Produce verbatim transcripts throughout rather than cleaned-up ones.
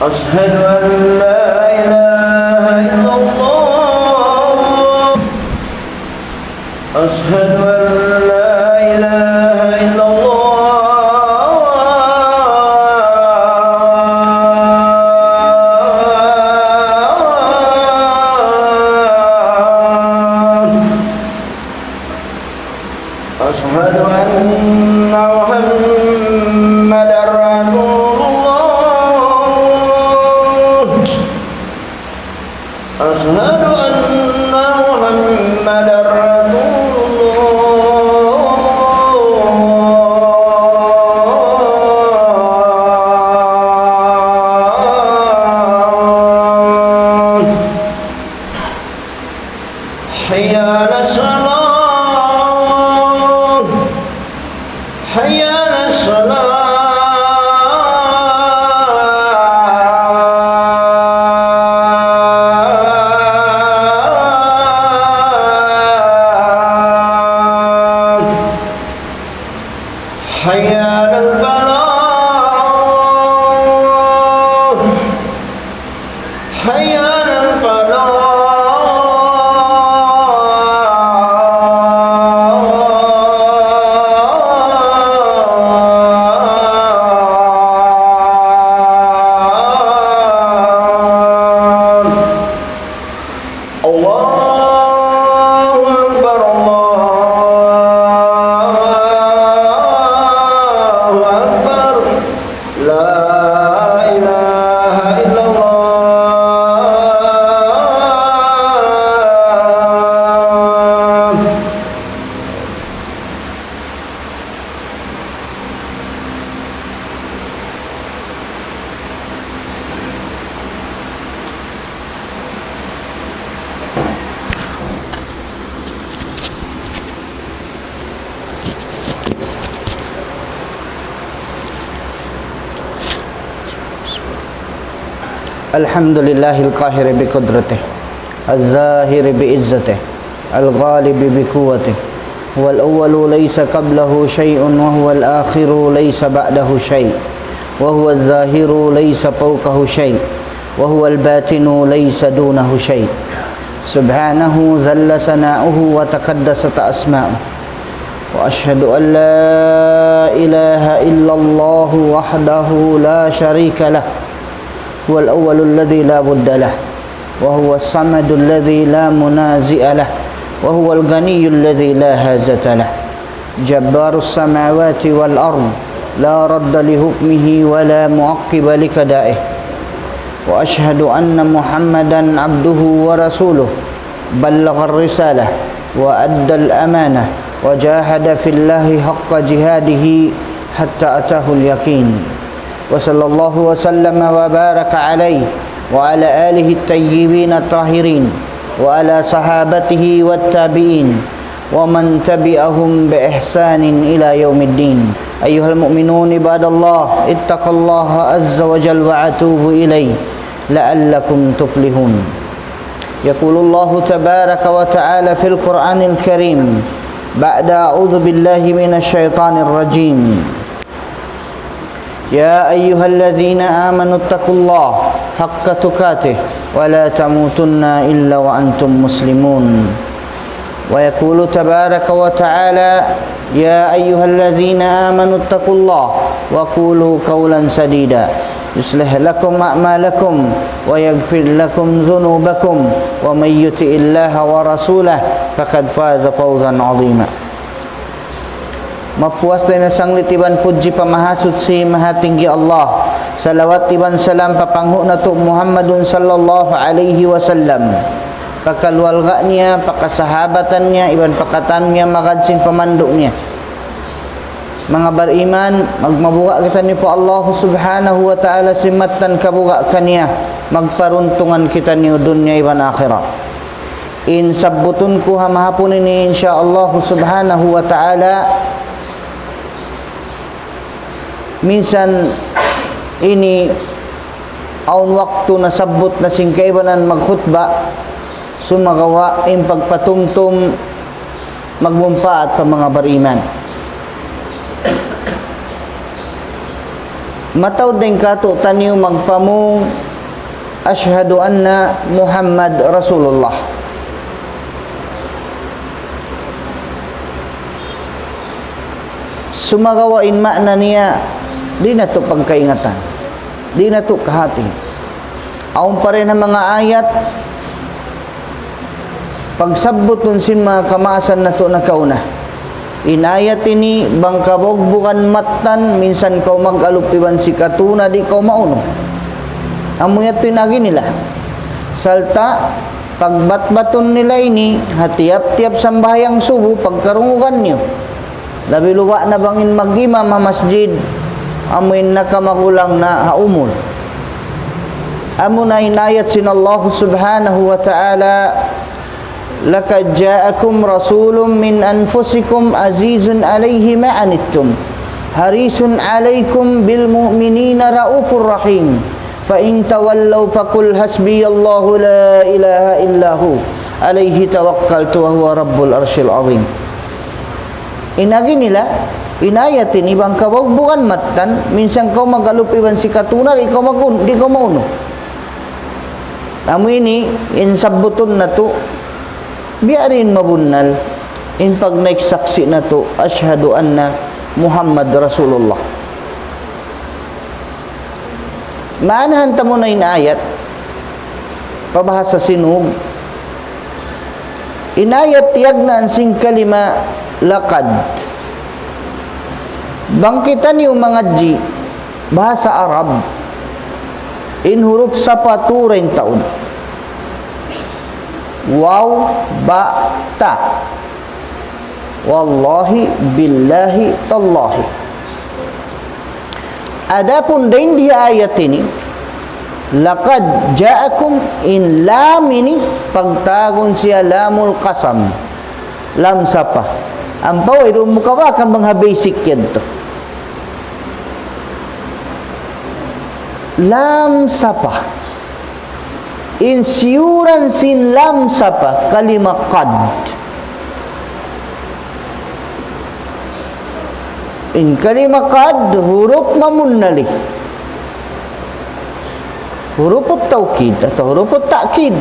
أشهد أن لا إله إلا الله. أشهد أن لا إله إلا الله. أشهد أن محمدا رسول الله. أشهد أن محمدا رسول الله. حي على الصلاة. حي على الصلاة. حي على الفلاح. حي على الفلاح. الله أكبر، الله أكبر. لا إله إلا الله. الحمد لله القاهر بقدرته، الظاهر بعزته، الغالب بقوته. هو الأول ليس قبله شيء، وهو الآخر ليس بعده شيء، وهو الظاهر ليس فوقه شيء، وهو الباطن ليس دونه شيء. سبحانه جل ثناؤه وتقدست أسماؤه. وأشهد أن لا إله إلا الله وحده لا شريك له، هو الأول الذي لا ضد له، وهو الصمد الذي لا منازع له، وهو الغني الذي لا حاجة له، جبار السماوات والأرض، لا رد لحكمه ولا معقب لقضائه. وأشهد أن محمدا عبده ورسوله، بلغ الرسالة وأدى الأمانة وجاهد في الله حق جهاده حتى أتاه اليقين. وصلى الله وسلم وبارك عليه وعلى آله الطيبين الطاهرين وعلى صحابته والتابعين ومن تبعهم بإحسان إلى يوم الدين. أيها المؤمنون عباد الله، اتقوا الله عز وجل وأتوبوا إليه لعلكم تفلحون. يقول الله تبارك وتعالى في القرآن الكريم بعد أعوذ بالله من الشيطان الرجيم. يا أيها الذين آمنوا اتقوا الله حق تقاته ولا تموتن إلا وأنتم مسلمون. ويقول تبارك وتعالى: يا أيها الذين آمنوا اتقوا الله وقولوا قولا سديدا يصلح لكم أعمالكم ويغفر لكم ذنوبكم ومن يطع الله ورسوله فقد فاز فوزا عظيما. Mapuas dayn ha sanglit iban pudji pa Mahasuchi, Mahatinggi Allah. Salawat iban salam pa panghu' natu' Muhammadun sallallahu alayhi wasallam, pa kaluarga niya, pa kasahabatan niya, iban pa katan niya magad sin pamandu' niya. Manga bariman, magmabuga' kitaniyu pa Allah subhanahu wa ta'ala sin mattan kabuga' kaniya, magparuntungan kitaniyu dunya iban akhirat. In sabbutun ku ha mahapun ini, insya Allah subhanahu wa ta'ala, minsan ini awn waktu nasabbut na sin kaibanan magkhutba, sumagawa' in pagpatumtum magmumpaat pa manga bariman. Mataud in kātu'niyu magpamung, "Ashhadu anna Muhammad Rasulullah." Sumagawa' in ma'na niya, di' natu' pagkaingatan. Di' natu' kahati. Awn pa dayn ha manga ayat, pagsabbutun sin manga kamaasan natu' nakauna. In ayat ini, bang kabugbugbugan mattan, minsan kaw mag-alup iban si katuna, di' kaw maunu. Amu yadtu in agi nila. Sarta', pagbatbatun nila ini, ha tiyap-tiyap sambahayang subu, pagkarungugan niyu. Labi luba' na bang in mag-imam ha masjid, amu in nakamagulang na ha umul. Amu na in ayat sin Allah subhanahu wa ta'ala, "Laqad ja'akum rasulun min anfusikum azizun alayhi ma anittum, harisun alaykum bil mu'minina raufur rahim. Fa in tawallaw faqul hasbiyallahu la ilaha illa hu, alayhi tawakkaltu wa huwa rabbul arshil azim." In agi nila, in ayat ini bang kabugbugbugan mattan, minsan kaw mag-alup iban si katuna, di' kaw magun-, di' kaw maunu. Amu ini, in sabbutun natu', biya' diin mabunnal, in pagnaik saksi' natu', "Ashhadu anna Muhammad Rasulullah." Maanahan ta muna in ayat, pa bahasa Sinug. In ayat tiyagnaan sin kalima laqad. Bang kitaniyu mangadji' bahasa Arab, in hurup sapa' tu ra in taud. Waw, ba, ta. Wallahi, billahi, tallahi. Adapun dayn di ha ayat ini, laqad ja'akum, in lam ini, pagtawagun siya lamul qasam. Lam sapa'. Ampa wayruun mu kabakan bang ha basic yadtu. Lam sapa'. In siyuran sin lam sapa', kalima qad. In kalima qad, hurup mamunnali. Hurup tawkid atawa hurup ta'kid.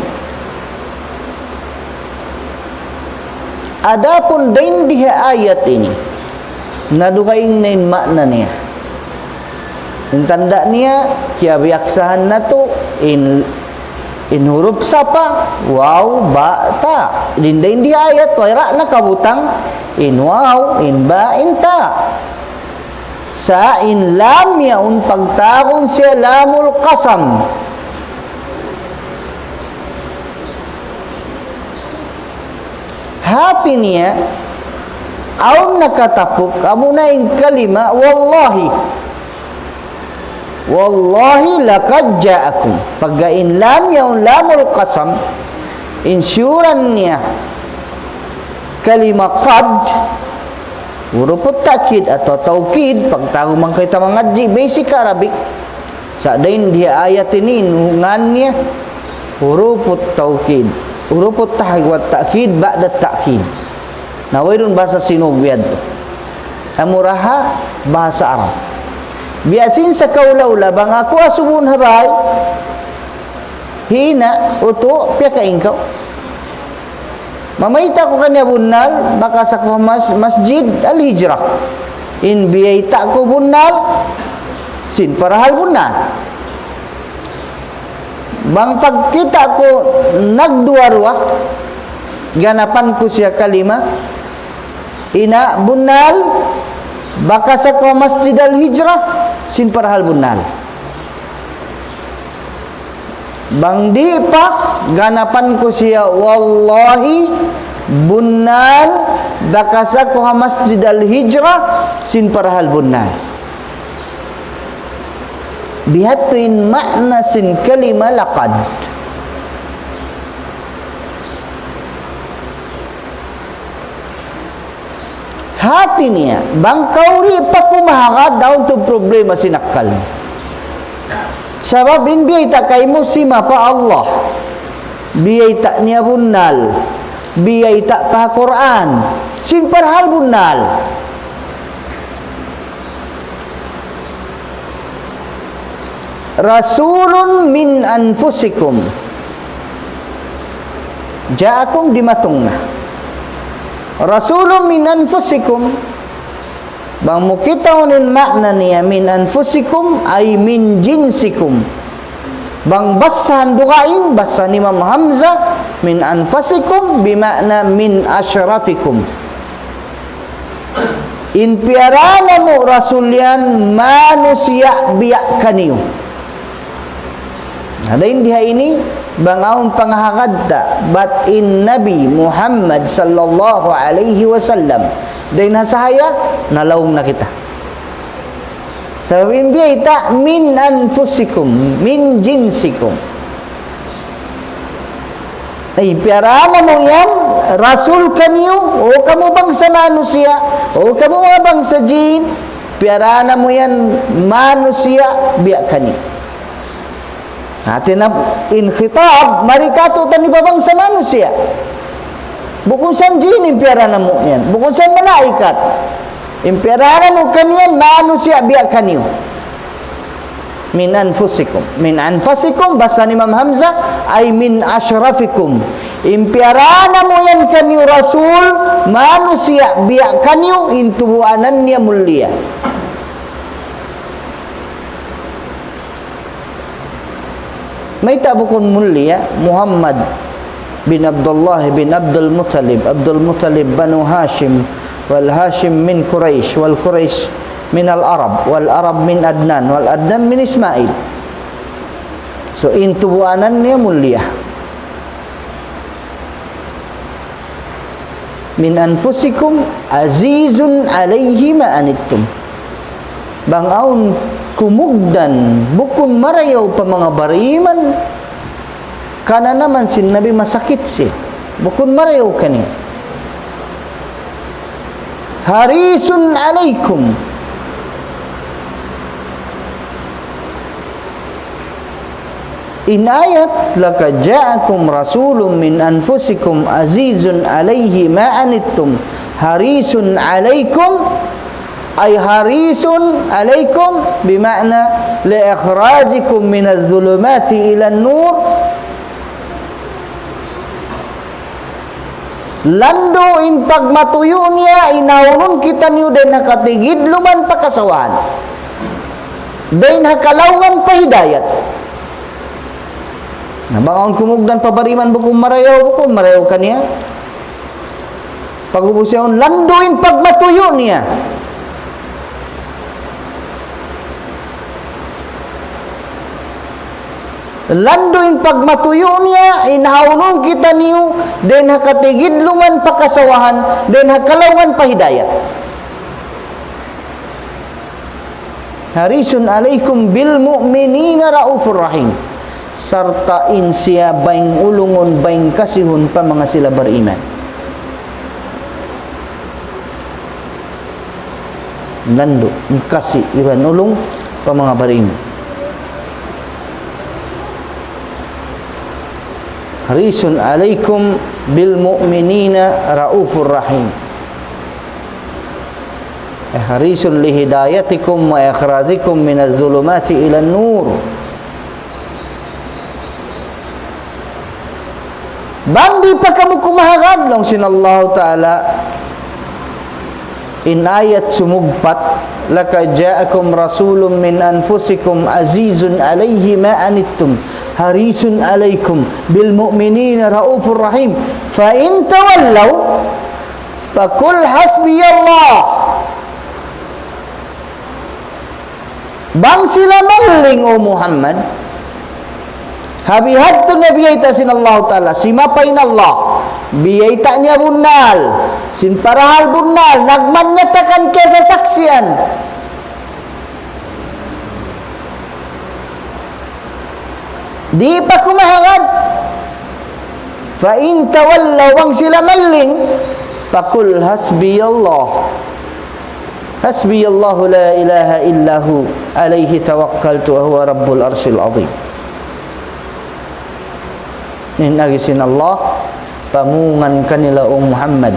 Adapun dayn di ha ayat ini, na dugaing na in ma'na niya. In tanda' niya, kiyabiyaksahan natu', in, in hurup sapa', waw, ba, ta. Dayn di ha ayat, wayra' nakabutang, in waw, in ba, in ta. Sa' in lam yaun pagtawagun siya lamul qasam. Hati niya, awn nakatapuk, amuna in kalima, wallahi. Wallahi laqad ja'akum. Pagga in lam yaun lamul qasam, in siyuran niya, kalima qad, hurup ta'kid atawa tawkid, pagtawagun bang kita mangadji' basic Arabic. Sa' dayn di ha ayat ini, in ngan niya, hurup tawkid. Hurup tahqiq wa ta'kid, ba'da ta'kid. Na wayruun bahasa Sinug yadtu. Amura ha bahasa Arab. Biya' sin sakaula-ula, bang aku asubuhun ha bay, hi ina', utu', piyakain kaw. Mamayta' ku kaniya bunnal, bakas aku mas-, Masjid Al-Hijrah. In biyayta' ku bunnal, sin parahal bunnal. Bang pagkita' ku nagduwa-ruwa, ganapan ku siya kalima, ina', bunnal, bakas aku Masjid Al-Hijrah, sin parahal bunnal. Bang di' pa, ganapan ku siya, wallahi, bunnal, bakas aku ha Masjid Al-Hijrah, sin parahal bunnal. Bihadtu in ma'na sin kalima laqad. Hati niya, bang kaw di' pa kumahagad, awn tuud problema sin akkal. Sabab in biyayta' kaymu simapa Allah. Biyayta' niya bunnal. Biyayta' pa Qur'an. Sin parahal bunnal. رسول من أنفسكم. جاءكم, dimatung na. رسول من أنفسكم. Bang mu kitaun in ma'na niya من أنفسكم أي من جنسكم. Bang basahan dugaing, basahan Imam Hamzah, من أنفسكم بمعنى من أشرفكم. In piyarā namu' Rasul yan, manusiya' biya' kaniyu. Na, dayn di ha ini, bang awn pangahagad ta, bat in Nabi Muhammad sallallahu alayhi wasallam. Dayn ha sahaya, nalaung na kita. Sabab in biyayta', من أنفسكم, من جنسكم. Ay, piyarā namu' yan, Rasul kaniyu, o kamu bangsa manusiya', o kamu manga bangsa jin, piyarā namu' yan, manusiya', biya' kaniyu. Hati na in khitab, mari katu'niyu bang bangsa manusiya'. Bukun sa jin in piyarā namu' yan, bukun sa malaikat. In piyarā namu' kaniyu yan, manusiya' biya' kaniyu. من أنفسكم. من أنفسكم, basahan Imam Hamzah, أي من أشرفكم. In piyarā namu' yan kaniyu Rasul, manusiya' biya' kaniyu, in tubuanan niya mulia. Mayta' bukun mulia? Muhammad bin Abdullah bin Abdul Muttalib. Abdul Muttalib Banu Hashim, wal Hashim min Quraysh, wal Quraysh min al Arab, wal Arab min Adnan, wal Adnan min Ismail. So, in tubuanan niya mulia. من أنفسكم عزيز عليه ما عنتم. Bang awn kumugdan, bukun marayaw pa manga bariman, kananaman sin Nabi masakit siya. Bukun marayaw kaniya. حريص عليكم. In ayat, لقد جاءكم رسول من أنفسكم عزيز عليه ما عنتم حريص عليكم، أي حريص عليكم بمعنى لإخراجكم من الظلمات إلى النور. Landu' in pagmatuyu' niya, in haunun kitaniyu dayn ha katigidluman pa kasawahan, dayn ha kalaungan pa hidayat. Na, bang awn kumugdan pa bariman, bukun marayaw, bukun marayaw kaniya. Pag'ubus yaun, landu' in pagmatuyu' niya. Landu' in pagmatuyu' niya, in haunun kitaniyu, dayn ha katigidluman pa kasawahan, dayn ha kalaungan pa hidayat. حريص عليكم بالمؤمنين رءوف رحيم. Sarta' in siya bayng ulungun, bayng kasihun pa manga sila bariman. Landu', kasi' iban ulung pa manga bariman. حريص عليكم بالمؤمنين رءوف رحيم. حريص لهدايتكم وإخراجكم من الظلمات إلى النور. Bang di' pa kamu kumahagad, laung sin Allahu Ta'ala, in ayat sumugpat, لقد جاءكم رسول من أنفسكم عزيز عليه ما عنتم حريص عليكم بالمؤمنين رءوف رحيم فإن تولوا فقل حسبي الله. Bang sila malling, O Muhammad, ha bihadtu na biyayta' sin Allahu Ta'ala, simapa in Allah, biyayta' niya bunnal, sin parahal bunnal, nagmanyatakan kiyasaksian. Di' pa kumahagad. فإن تولوا, bang sila malling, فقل حسبي الله. حسبي الله لا إله إلا هو عليه توكلت وهو رب العرش العظيم. In agi sin Allah, pamungan kanila, O Muhammad,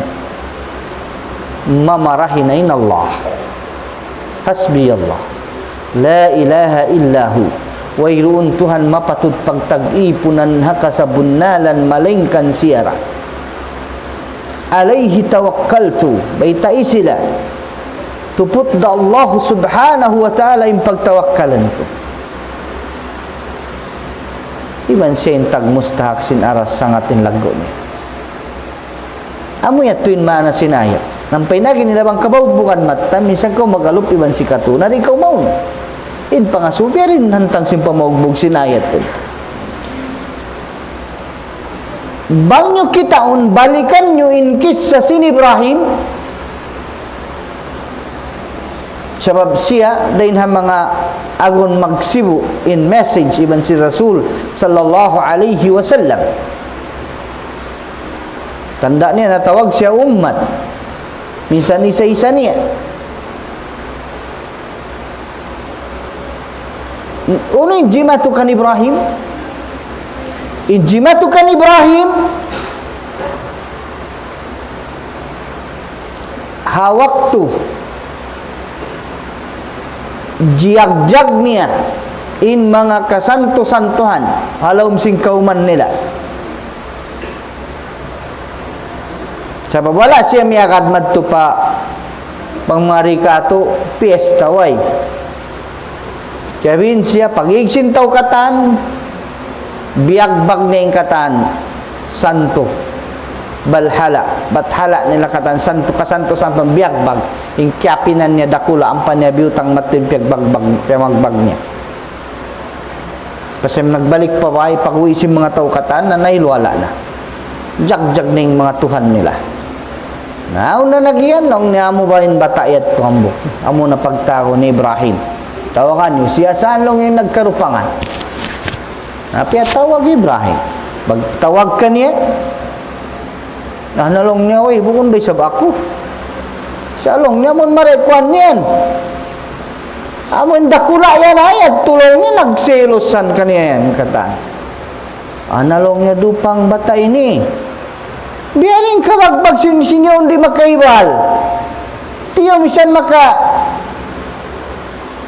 mamarahi na in Allah. حسبي الله لا إله إلا هو Wayruun Tuhan mapatut pagtag-ipunan ha kasabunnalan malaingkan siya ra. عليه توكلت, baytai sila. Tuput da Allah subhanahu wa ta'ala in pagtawakkalan ku. Iban siya in tagmustahak sin aras sangat in laggu' niya. Amu yadtu in maana sin ayat. Nampay na gini labang kabaw bukan mata, minsan kaw magalup iban sikatu, na di' kaw maunu. In pangasubi rin hantang sin pamaugbug sin ayat tu. Bang niyu kitaun, balikan niyu in kissa sin Ibrahim. Sabab siya, dayn ha manga agun magsibu' in message iban sin Rasul sallallahu alayhi wasallam. Tanda' niya natawag siya ummat. Minsan isa-isa niya. Unu in jimatu kan Ibrahim? In jimatu kan Ibrahim, ha waktu jiyagjag niya in manga kasantu-santuhan ha lawm sin kawman nila. Sabab wala' siya miyagad madtu pa pangmari katu' piyesta way. Kiyabin siya, pag-ig sin tau katan, biyagbag niya in katan santu. Balhala', bathala' nila katan santu, kasantu-santu, biyagbag. In kiyapinan niya dakula', ampa niya biyutang madtu in piyagbagbag, piyamagbag niya. Pasal nagbalik pa bay, pag-uwi' sin manga tau katan, na nailuwala na. Jagjag na in manga tuhan nila. Na, awn na nagiyan, laung niya amu ba in bata' yadtu hambuuk. Amu na pagtawagun ni Ibrahim. Tawagan niyu, siya saan laung in nagkarupangan. Na, piyatawag Ibrahim. Pagtawag kaniya, na, laung niya, "Uy, bukun ba isab aku?" Sa' laung niya, "Amun mari kuwan niyan. Amun dakula' yan ayat, tulaw niya nagselosan kaniya yan," katan. "Ana," laung niya, "dupang bata' ini. Biya' diin kabagbag sin, sin yaun di' makaibal. Tiyu misan maka,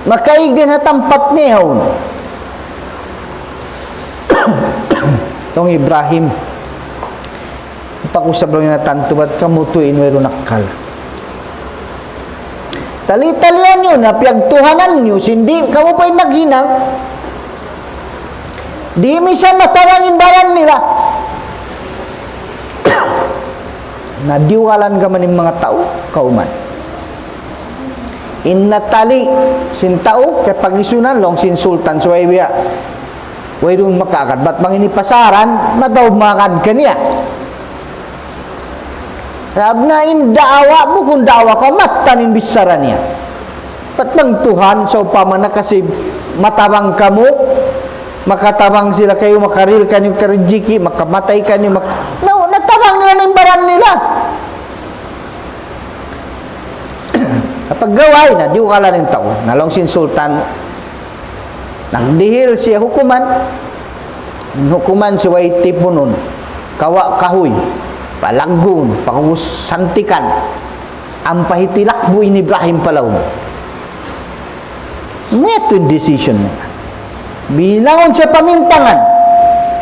makaig dayn ha tampat niya yaun." Laung Ibrahim, pakusab laung niya, "Tantu bat kamu tuud in wayruun akkal. Tali-talian niyu na piyagtuhanan niyu, sin di' kamu pa in naghinang. Di' misan matabang in baran nila." Na diyugalan ka man in manga tau, kawman. In natali sin tau, kaya pag-isunan, laung sin sultan, subay biya' wayruun makaagad. Bat bang ini pasaran, mataud makaagad kaniya. Sabab na in daawa, bukun daawa ka, mattan in bichara niya. Bat bang Tuhan, sawpama na kasi matabang kamu, makatabang sila kaymu, makarihil kaniyu karijiki, makamatay kaniyu, mak-, na, natabang nila na in baran nila. Pagga way na, diyugalan in tau. Na laung sin sultan, nagdihil siya hukuman. In hukuman subay tipunun, kawa' kahuy, palagguun, pag'ubus santikan. Ampa hitilakbu' in Ibrahim pa lawm. Mayta' in decision niya? Bilangun siya pamintangan.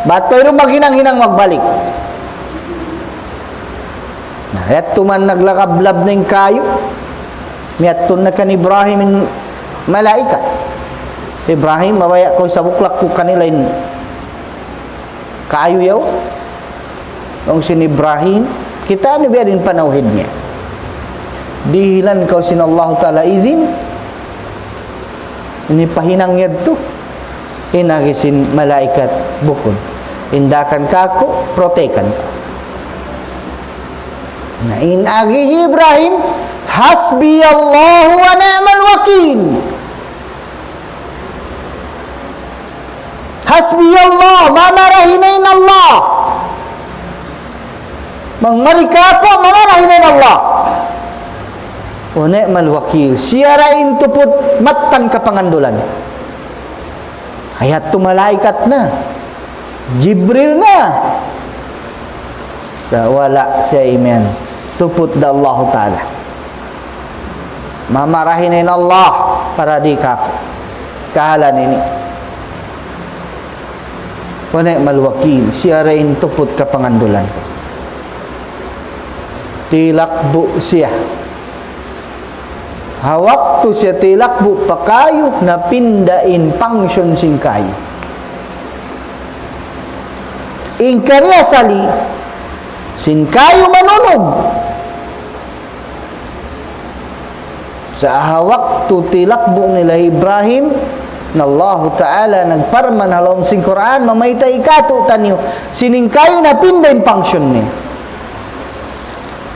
Bat wayruun maghinang-hinang magbalik. Na, yadtu man naglagablab na in kayu. Miyadtu na kan Ibrahim in malaikat. "Ibrahim, mabaya' kaw sabuklak ku kanila in kayu yaun?" Laung sin Ibrahim, kita' niyu biya' diin panawhid niya. Dihilan kaw sin Allahu Ta'ala izin, ini pahinang yadtu. In agi sin malaikat, bukun. Hindakan kaku', protekan kaku'. Na in agi hi Ibrahim, حسبي الله ونعم الوكيل. حسبي الله, mamarahi na in Allah. Bang mari kāku', mamarahi na in Allah. ونعم الوكيل. Siya ra in tuput mattan kapangandulan. Ayat tu malaikat na. Jibril na. Sa' wala' siya imiyan. Tuput da Allahu Ta'ala. Mamarahi na in Allah para di' kāku'. Kahalan ini. Wa ni'mal wakil, siya ra in tuput kapangandulan. Tilakbu' siya. Ha waktu siya tilakbu' pa kayu, napinda in function sin kayu. In kari asali, sin kayu manunug. Sa' ha waktu tilakbu' nila Ibrahim, na Allahu Ta'ala nagparman ha lawm sin Qur'an, mamayta' kātu'niyu, sin in kayu napinda in function niya.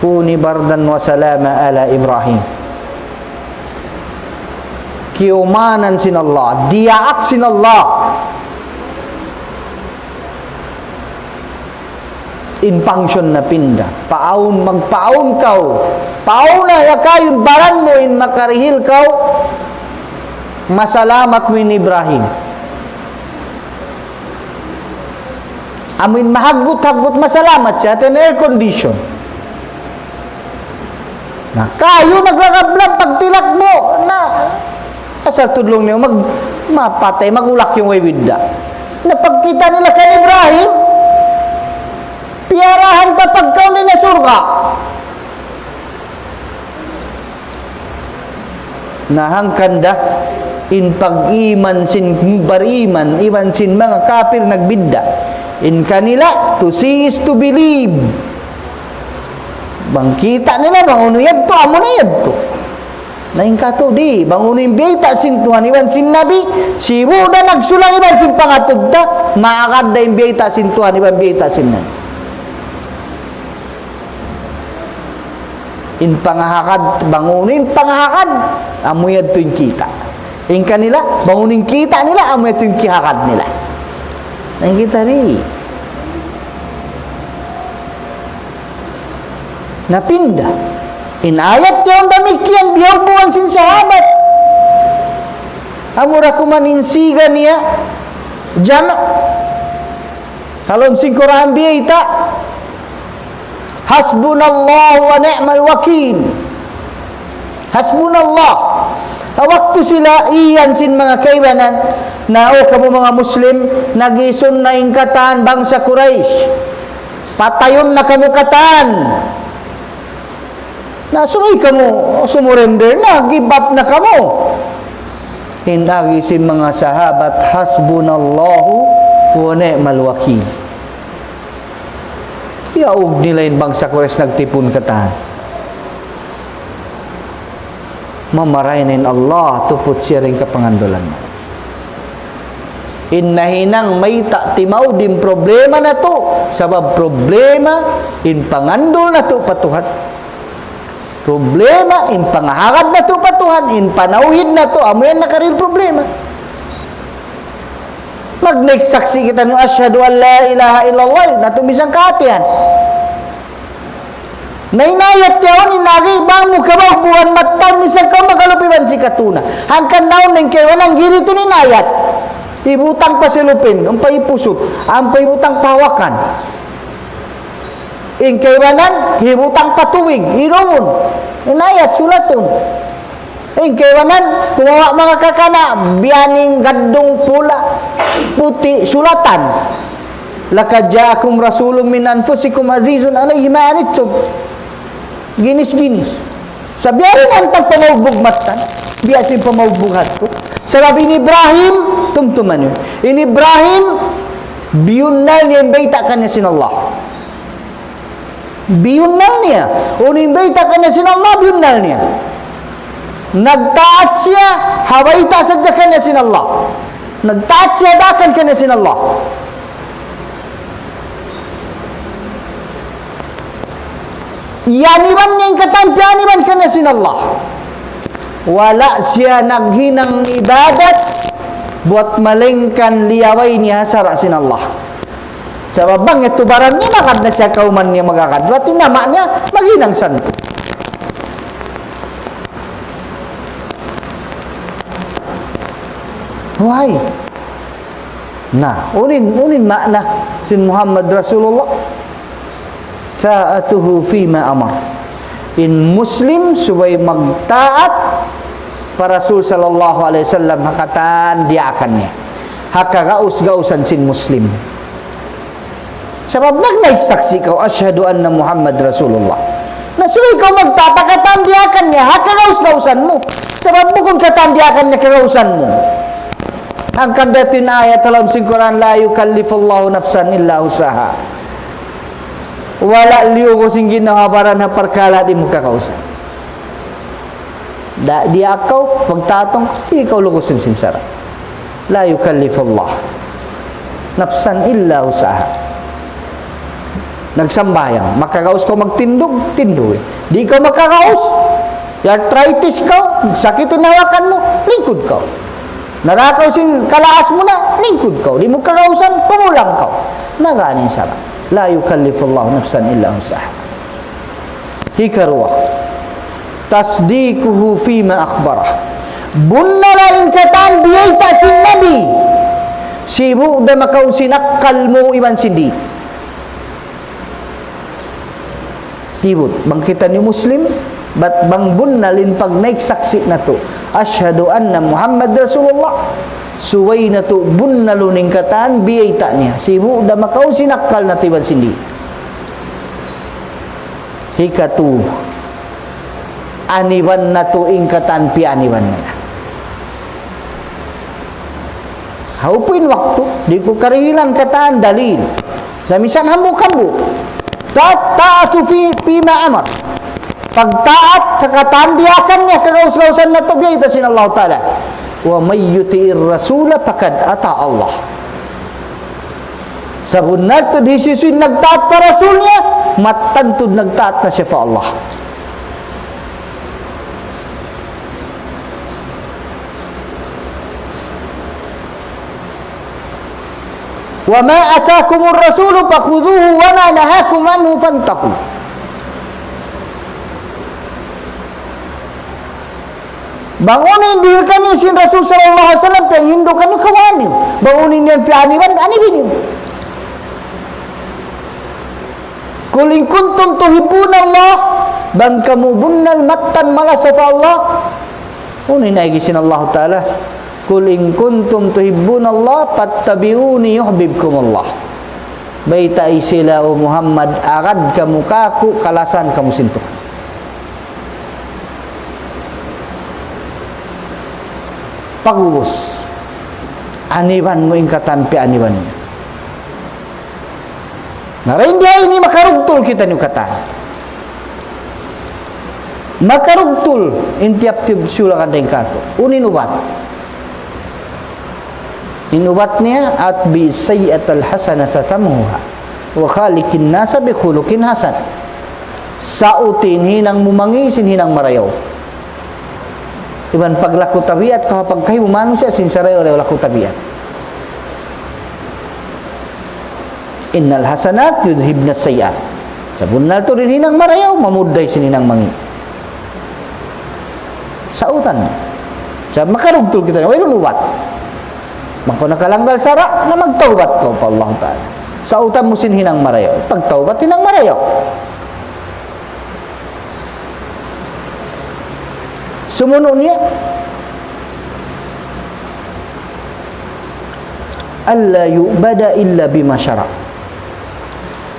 كونوا بردا وسلاما على إبراهيم. Kiyumanan sin Allah, diyaak sin Allah. In function napinda. Paawn, magpaawn kaw. Paawn na ya kayu in baran mu in makarihil kaw. Masalamat mu in Ibrahim. Amu in mahaggut-haggut masalamat siya, ten air condition. Na, kayu naglagab-lab pagtilakbu'. Na, asal tudlung niyu, mag-, mapatay, magulak in way bidda'. Na pagkita' nila kan Ibrahim, piyarahan pa pagkaun nila surga'. Na hangkan da, in pag-iman sin bariman, iban sin manga kapir nagbidda'. In kanila, to see is to believe. Bang kita' nila, bang unu yadtu, amu na yadtu. Na in katu' di', bang unu in biyayta' sin Tuhan, iban sin Nabi, sibu' da nagsulang iban sin pangatud ta, maagad da in biyayta' sin Tuhan, iban biyayta' sin Nabi. In pangahagad, bang unu in pangahagad, amu yadtu in kita'. In kanila, bang unu in kita' nila, amu yadtu in kiyahagad nila. In kita' di'. Napinda. In ayat yaun damikkiyan, biyugbugan sin sahabat. Amura kuman in siga niya, jama'. Ha lawm sin Qur'an biyayta', حسبنا الله ونعم الوكيل. حسبنا الله. Ha waktu sila iyan sin manga kaibanan, na, "O kamu manga Muslim, nag-isun na in katan bangsa Quraysh. Patayun na kamu katan." Na, subay kamu, sumurrender na, give up na kamu. In agi sin manga sahabat, "حسبنا الله ونعم الوكيل." Iyaug nila in bangsa Quraysh nagtipun katan. Mamaray na in Allah, tuput siya dayn kapangandulan. In nahinang mayta' timaud in problema natu', sabab problema in pangandul natu' pa Tuhan. Problema in pangahagad natu' pa Tuhan, in panawhid natu', amu yan nakarihil problema. Magnaik saksi' kitaniyu, "Ashhadu an la ilaha illallah," natu' misan kahatihan. Na in ayat yaun in agi, bang mu kabaw buhan mattan, misan kaw magalup iban sikatuna. Hangkan daun na in kaibanan, giritu in ayat. Hibutang pa silupin, ampa hipusut, ampa hibutang pa hawakan. In kaibanan, hibutang pa tubig, inumun. In ayat sulatun. In kaibanan, kumawa' manga kakana', biyaning gaddung pula, puti', sulatan. لقد جاءكم رسول من أنفسكم عزيز عليه ما عنتم. Ginis-ginis. Sa' biya' diin hantang pamaugbug mattan, biya' sin pamaugbug hādtu. Sabab in Ibrahim, tumtuma niyu. In Ibrahim, biyunnal niya in bayta' kaniya sin Allah. Biyunnal niya. Unu in bayta' kaniya sin Allah, biyunnal niya. Nagtaat siya, ha bayta' sadja kaniya sin Allah. Nagtaat siya, daakan kaniya sin Allah. Iyaniban niya in katan piyaniban kaniya sin Allah. Wala' siya naghinang ibadat, buwat malaingkan liyaway niya ha sara' sin Allah. Sabab bang yadtu baran niya, magad na siya kawman niya magagad. Buwat in ama' niya, maghinang santu. Why? Na, unu in, unu in maana sin Muhammad Rasulullah? طاعته فيما أمر. In Muslim subay magtaat pa Rasul sallallahu alayhi wasallam ha katan diyaakan niya. Ha kagaus-gausan sin Muslim. Sabab nagnaik saksi' kaw, "Ashhadu anna Muhammad Rasulullah." Na subay kaw magtaat ha katan diyaak niya, ha kagaus-gausan mu. Sabab bukun katan diyaak niya kagausan mu. Hangkan dayn ha ayat ha lawm sin Qur'an, "La yukallifullahu nafsan illa wus'aha." Wala' liyugus in ginhawa-baran ha parkala' di' mu kagausan. Da, di' kaw, pagtatung, di' kaw lugusin sin sara'. لا يكلف الله نفسا إلا وسعها. Nagsambahayang, makagaus kaw magtindug, tindug. Di' kaw makagaus, arthritis kaw, sakit in hawakan mu, lingkud kaw. Nara kaw sin kalaas mu na, lingkud kaw. Di' mu kagausan, kumulang kaw. Nagani sara'. لا يكلف الله نفسا إلا وسعها. Hikaruwa, تصديقه فيما أخبره. Bunnal in katan biyayta' sin Nabi. Sibu' da makaun sin akkal mu iban sin di'. Tibut, bang kitaniyu Muslim, bat bang bunnal in pagnaik saksi' natu'. Ashhadu anna Muhammad Rasulullah. Subay natu' bunnalun in katan biyayta' niya. Sibu' da makaun sin akkal natu' iban sin di'. Hikatu, aniban natu' in katan piyaniban niya. Hawpu in waktu, di' ku karihilan katan dalil. Sa' misan hambuuk-hambuuk. Ta-, الطاعة في، فيما أمر. Pagtaat ha katan diyaak niya kagaus-gausan natu' biyayta' sin Allah Ta'ala. ومن يطع الرسول فقد أطاع الله. Sabunnal tuud hisiyu-siyu in nagtaat pa Rasul niya, mattan tuud nagtaat na siya pa Allah. وما آتاكم الرسول فخذوه وما نهاكم عنه فانتهوا. Bang unu in dihil kaniyu sin Rasul sallallahu alayhi wasallam, piyanghindu' kaniyu, kawaa niyu. Bang unu in yan piyaniban, anibi niyu. قل إن كنتم تحبون الله, bang kamu bunnal mattan malasa pa Allah. Unu in agi sin Allah Ta'ala? قل إن كنتم تحبون الله فاتبعوني يحببكم الله. Baytai sila, O Muhammad, agad kamu kāku', kalasahan kamu sin Tuhan. Pag'ubus, aniban mu in katan piyaniban niya. Na dayn di ha ini makarugtul kitaniyu katan. Makarugtul in tiyap-tiyap siyulakan dayn kātu'. Unu in ubat? In ubat niya, أتبع السيئة الحسنة تمحها وخالق الناس بخلق حسن. Sauti in hinang mu mangi' sin hinang marayaw. Iban paglaku tabiat kaw ha pagkahi mu manusiya' sin sarayaw-rayaw laku tabiat. إن الحسنات يذهبن السيئات. Sabunnal tuud in hinang marayaw, mamudday sin hinang mangi'. Sautan. Sa' makarugtul kita, wayruun ubat. Bang kaw nakalanggal sara', na magtawbat kaw pa Allah Ta'ala. Sautan mu sin hinang marayaw. Pagtawbat hinang marayaw. Sumunu' niya, ألا يعبد إلا بما شرع.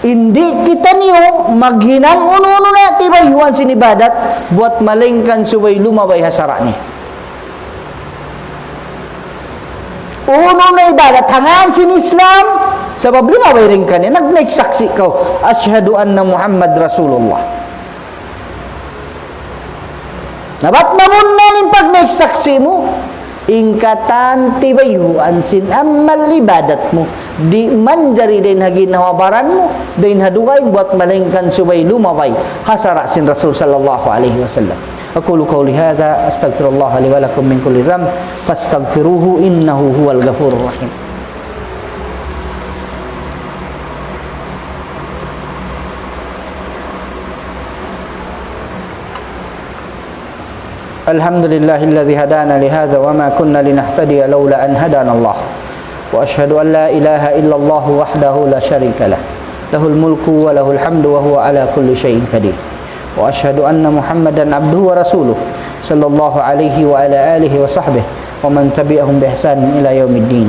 Di' kitaniyu maghinang unu-unu na tibayhuan sin ibadat, buwat malaingkan subay lumabay ha sara' niya. Unu na ibadat, ha ngan sin Islam, sabab lumabay dayn kaniya, nagnaik saksi' kaw, أشهد أن محمد رسول الله. Na bat mabunnal in pagnaik saksi' mu, in katan tibayhuan sin amal ibadat mu, di' manjari dayn ha ginhawa-baran mu, dayn ha dugaing buwat malaingkan subay lumabay ha sara' sin Rasul sallallahu alayhi wasallam. أقول قولي هذا، أستغفر الله لي ولكم من كل ذنب، فاستغفروه إنه هو الغفور الرحيم. الحمد لله الذي هدانا لهذا وما كنا لنهتدي لولا أن هدانا الله. وأشهد أن لا إله إلا الله وحده لا شريك له. له الملك وله الحمد وهو على كل شيء قدير. وأشهد أن محمدا عبده ورسوله صلى الله عليه وعلى آله وصحبه ومن تبعهم بإحسان إلى يوم الدين.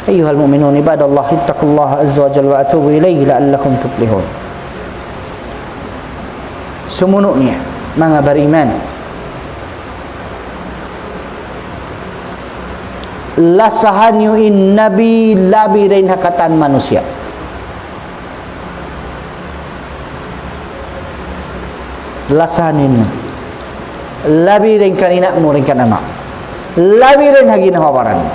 أيها المؤمنون عباد الله، اتقوا الله عز وجل وأتوبوا إليه لعلكم تفلحون. Sumunu' niya, manga bariman. Lasahan niyu in Nabi labi dayn ha katan manusiya'. Lasahan niyu in Nabi. Labi dayn kan ina' mu, dayn kan ama'. Labi dayn ha ginhawa-baran mu.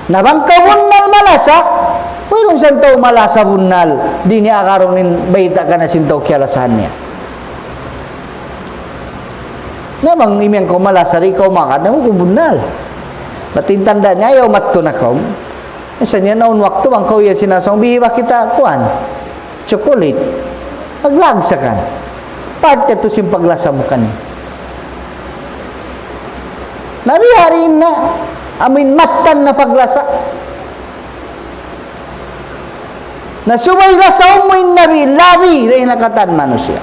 Na bang kaw bunnal malasa, wayruun isab tau malasa bunnal, di' niya agarun in bayta' kaniya sin tau kiyalasahan niya. Na bang imiyan kaw malasa, di' kaw magad, na hukum bunnal. Bat in tanda' niya, ayaw mattu na kaw. Misan yan, awn waktu bang kaw yan sin asawa mu, bihi ba kita kuwan? Chocolate. Paglagsa kan. Part yadtu sin paglasa mu kaniya. Na biya' diin na, amuin mattan na paglasa. Na subay lasahun mu in Nabi, labi dayn ha katan manusiya'.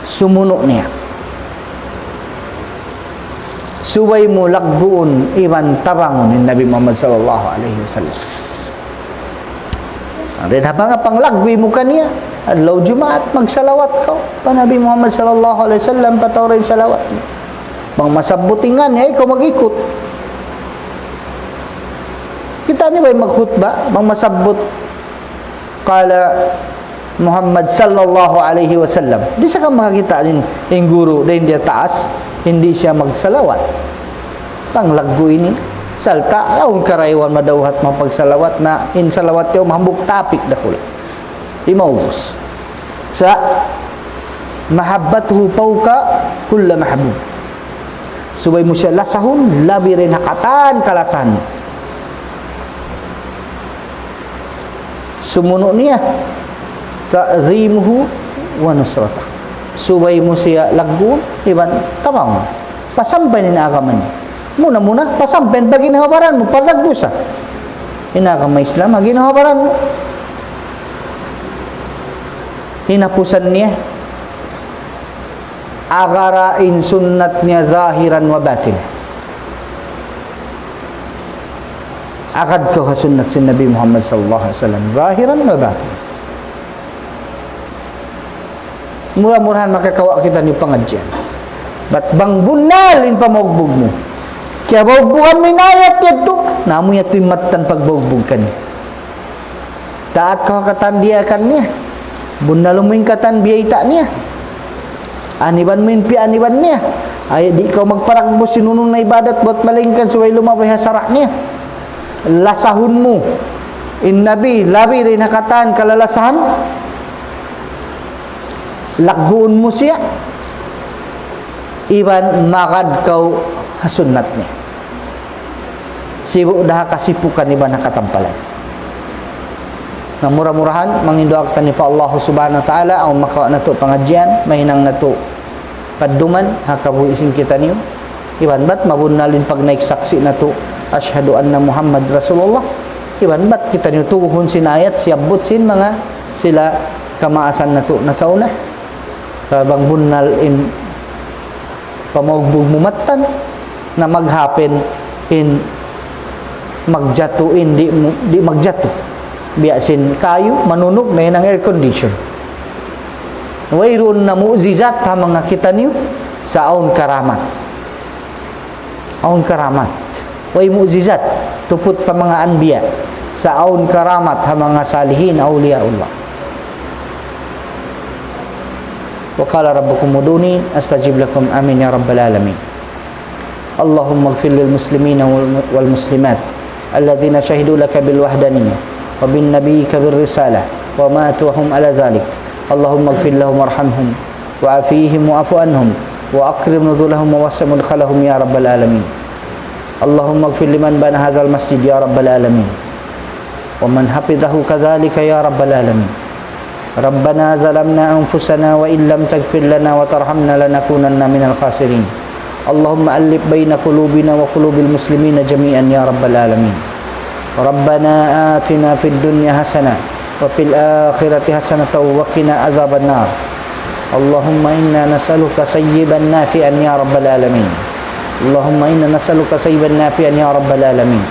Sumunu' niya. Subay mu lagguun iban tabangun in Nabi Muhammad sallallahu alayhi wasallam. Dayn ha manga panglaggu' mu kaniya, adlaw Jumaat, magsalawat kaw pa Nabi Muhammad sallallahu alayhi wasallam, patawaran salawat. Bang masabbut in ngan niya, ikaw mag-ikut. Kita' niyu ba in magkhutba, bang masabbut, قال محمد صلى الله عليه وسلم. Di' sa kaw makakita' in, in guru, dayn ha taas, di' siya magsalawat. Panglaggu' ini. Sarta', awn karayawan madawhat mapagsalawat na, in salawat yaun hambuuk topic dakula'. Di' maubus. Sa' محبته فوق كل محبوب. Subay mu siya lasahun, labi dayn ha katan kalasahan. Sumunu' niya, تعظيمه ونصرته. Subay mu siya lagguun, iban tabangun. Pasampay in agama niya. Muna-muna, pasampay in paghinang ha baran mu, pagdagbusa. In agama Islam, ha ginhawa-baran mu. Hinapusan niya, agara in sunnat niya zahiran wa batin. Agad kaw ha sunnat sin Nabi Muhammad sallallahu alayhi wasallam, zahiran wa batin. Mura-murahan makakawa' kitaniyu pangadjian. Bat bang bunnal in pamaugbug mu, kiyabaugbug mu in ayat yadtu, na amu yadtu in mattan pagbaugbug kaniya. Taat kaw ha katan diyaak niya. Bunnal mu in katan biyayta' niya. Aniban mu in piyaaniban niya. Ay, di' kaw magparagbus sin unu-unu na ibadat buat malaingkan subay lumabay ha sara' niya. Lasahun mu in Nabi, labi dayn ha katan kalalasahan. Lagguun mu siya. Iban magad kaw ha sunnat niya. Sibu' da ha kasipukan iban ha katampalan. Na mura-murahan, manginduwaa kitaniyu pa Allah Subhanahu wa Ta'ala, awn makawa' natu' pangadjian, mahinang natu' padduman, ha kabuhi' sin kitaniyu. Iban bat mabunnal in pagnaik saksi' natu', أشهد أن محمدا رسول الله. Iban bat kitaniyu tuguhun sin ayat, siyabbut sin manga sila kamaasan natu' nakauna. Bang bunnal in pamaugbug mu mattan, na mag-happen in magjatu in di' mu, di' magjatu. Biya' sin kayu, manunug, nahinang air condition. Wayruun na mu'jizat ha manga kitaniyu, sa' awn karamat. Awn karamat. Way mu'jizat, tuput pa manga anbiya. Sa' awn karamat ha manga salihin, awliyaullah. وقال ربكم ادعوني أستجب لكم. آمين يا رب العالمين. اللهم اغفر للمسلمين والم-، والمسلمات الذين شهدوا لك بالوحدانية وبنبيك بالرسالة وماتوا وهم على ذلك. اللهم اغفر لهم وارحمهم وعافهم واعف عنهم وأكرم نزلهم ووسع مدخلهم يا رب العالمين. اللهم اغفر لمن بنى هذا المسجد يا رب العالمين، ومن حفظه كذلك يا رب العالمين. ربنا ظلمنا أنفسنا وإن لم تغفر لنا وترحمنا لنكونن من الخاسرين. اللهم ألف بين قلوبنا وقلوب المسلمين جميعا يا رب العالمين. ربنا آتنا في الدنيا حسنة وفي الآخرة حسنة وقنا عذاب النار. اللهم إنا نسألك صيبا نافعا يا رب العالمين. اللهم إنا نسألك صيبا نافعا يا رب العالمين.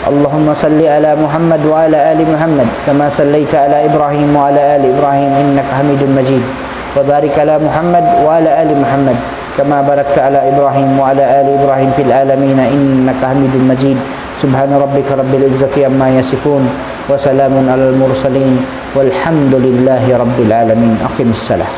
اللهم صل على محمد وعلى آل محمد كما صليت على إبراهيم وعلى آل إبراهيم إنك حميد مجيد. وبارك على محمد وعلى آل محمد كما باركت على إبراهيم وعلى آل إبراهيم في العالمين إنك حميد مجيد. سبحان ربك رب العزة عما يصفون وسلام على المرسلين والحمد لله رب العالمين. أقم الصلاة.